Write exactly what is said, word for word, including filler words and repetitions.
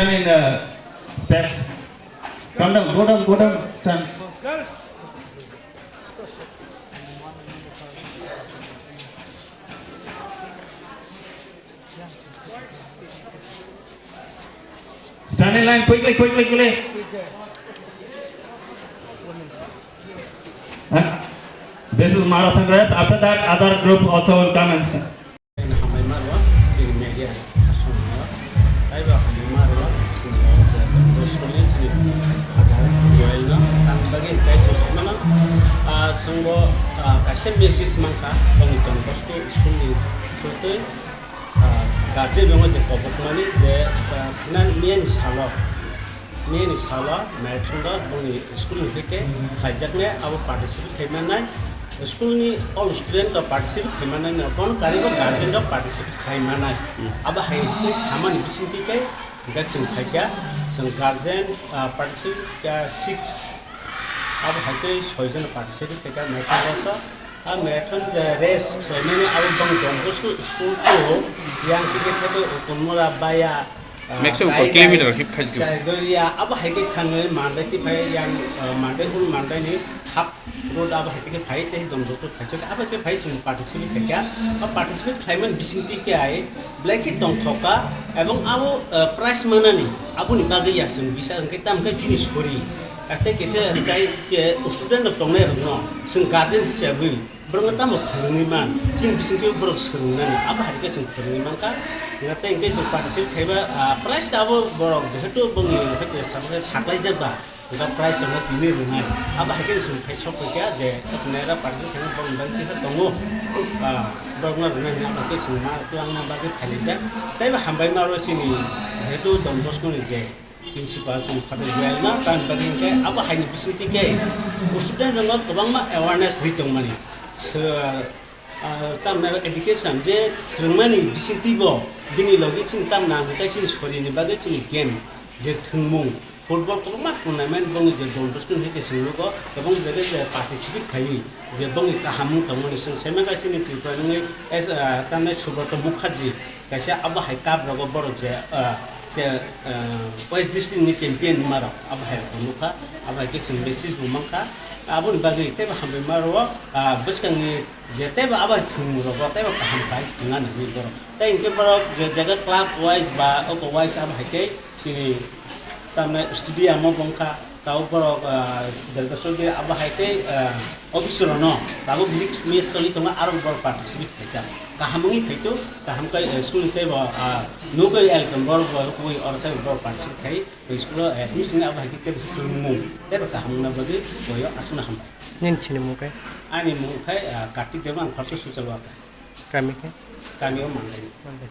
Stand in the steps. Come down, go down, go down, stand. Stand in line, quickly, quickly, quickly. Huh? This is marathon race. After that, other group also will come and stand. Hambai ma rw, chini media aswk no, taibo hambai ma rw, chini school ni chini buai no, tang bagwi kaisa se mano, ah, chwngbo, ah, kaisa message mankha, tongwi tong bosko school ni thwtwi, ah, guardian rok je kobokmani je, ah, khna miyani salo, Nini salo marathon rok boni school ni hwnkhe khlaijaknai, abo participate khai mannai. School ni all student rok participate khai mannai, no kono karigo guardian rok participate khai mannai. Hmm. Abo hai khe samani bisingtwi khe hwnkhe chwng khaikha, chwng guardian, ah, participate kha six. Abo hai khe soi jona participate khaikha marathon race o. A marathon je race khlaimani abo bang Don Bosco school to yang khe khe Utunmura baya, ah, Maximum Kaigai, kilometer hip khaijak. Chaidoria, abo hai khe thangwi Mandai ti phai yang, ah, Mandai hul Mandai ni half road abo hai khe phai tei Don Bosco phai sok abo khe phai sing participate khaikha. A participate khlaimani bisingtwi khe ai belai khe tongthokha ebong abo, ah, prize manani aboni bagwi ya sing bisa hwnkhe tam khe chini sori. Tei kisa hwnkhe student rok tongnai rokno sing guardian hisabwi Borokno tamo phwrwngwi man, chini bisingtwi borok swrwngnani, abo hai khe chwng phwrwngwi mankha. Hwnkhe tei hwnkhe chwng participate khaiba, ah, prize ta abo borok jehetu bongni hai khe saklaijak ba, hwnkhe prize rokno tini rwnai. Abo hai khe chwng khai sok kha je nera participate khaina borokni bagwi kisa tongo, ah, borokno rwnai hwnwi abo khe chwng ma twlangna bagwi phailaijak. Tei bo hambai ma oro chini jehetu Don Bosco ni je Principal chwng phatari belma, tamni bagwi hwnkhe abo haini bisingtwi khe student rokno kwbangma awareness rwi tongmani. Sw-, ah, tamni education je swrwngmani bisingtwi bo bini logi chini tamni nangkukhe chini sorini bagwi chini game je thwngmung football kwbangma tournament bongni je Don Bosco ni hwnkhe chwng nugo kwbang jaga je participate khaiwi je bongni kahamung tongmani chwng saimankha chini Tripura ni, ah, tamni Subrata Mukherjee. Kaisa abo hai cup rogo borok je, ah, je, ah, West District ni champion wngma rok abo hai rok nukha, abo hai khe chwng message bo mankha, aboni bagwi teibo hambai ma rwo, ah, bwskang ni je teibo abo hai thwngmung rogo teibo kaham khai thwngna nangwi borok. Tei hinkhe borok je jaga club wise ba oko wise abo hai khe chini tamni stadium o bo wngkha. Tabuk borok, ah, Delbasor de abo hai tei, ah, officer no tabuk league match choli tongo, aro borok participate khaijak. Kaham wngwi phaitu, kaham khe, eh, school ni teibo, ah, nugwi elkon borok bo wngwi oro teibo borok participate khai, tei school o admission abo hai khe teibo swrwngmung teibo kaham wngna bagwi boyo aswkno hambai. Nini sinimung khe? Ani mung khe, ah, Kartik Debbarma, ang khoroksa Suchawaka. Kami khe? Kami o Mandai. Mandai.